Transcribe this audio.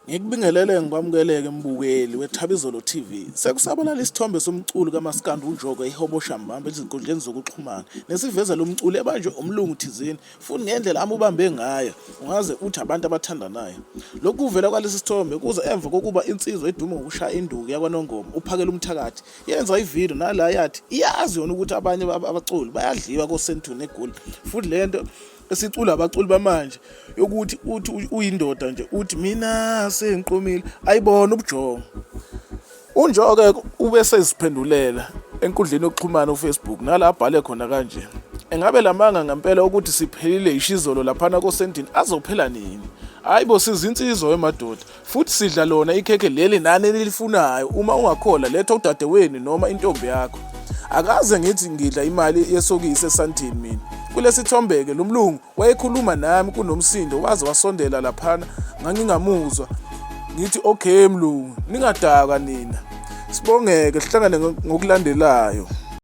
Ngikubingelele ngikwamukeleke mbukeli weThabizolo TV. Sekusabalala isithombe somculi kaMaskandi uNjoko ehobosha mbamba ezinkundleni zokuxhumana nesiveza lo mculi ebanjwe umlungu thizeni futhi ngendlela amubambe ngayo ungaze uthi abantu abathandanayo. Lokhu kuvela kwalesi sithombe kuza emva kokuba insizwa edume ngokushaya induku yakwaNongoma uPhakela Umthakathi yenza ividiyo nala yathi iyazi yona ukuthi abanye abaculi bayadliwa koSentuni eGoli futhi lento esicula abaculi bamanje yokuthi uthi uyindoda nje uthi mina sengiqomile ayibona ubujongo. UNjoke ube seziphendulela enkundleni yokuxhumana uFacebook nala abhale khona kanje. Engabe lamanga ngempela ukuthi siphelile ishizolo laphana koSendini azophela nini? Hayi bo sizinsizwa wemadoda futhi sidla lona ikhekhe leli nani enilifunayo uma ungakhola letha udadewenu noma intombi yakho. Akaze ngithi ngidla imali yesokisi esandini mina. Kulesithombeke lo mlungu Wayekhuluma nami kunomsindo waze wasondela laphana ngangingamuzwa ngithi okay mlungu ningadakwa nina. Sibongeke sihlangane ngokulandelayo.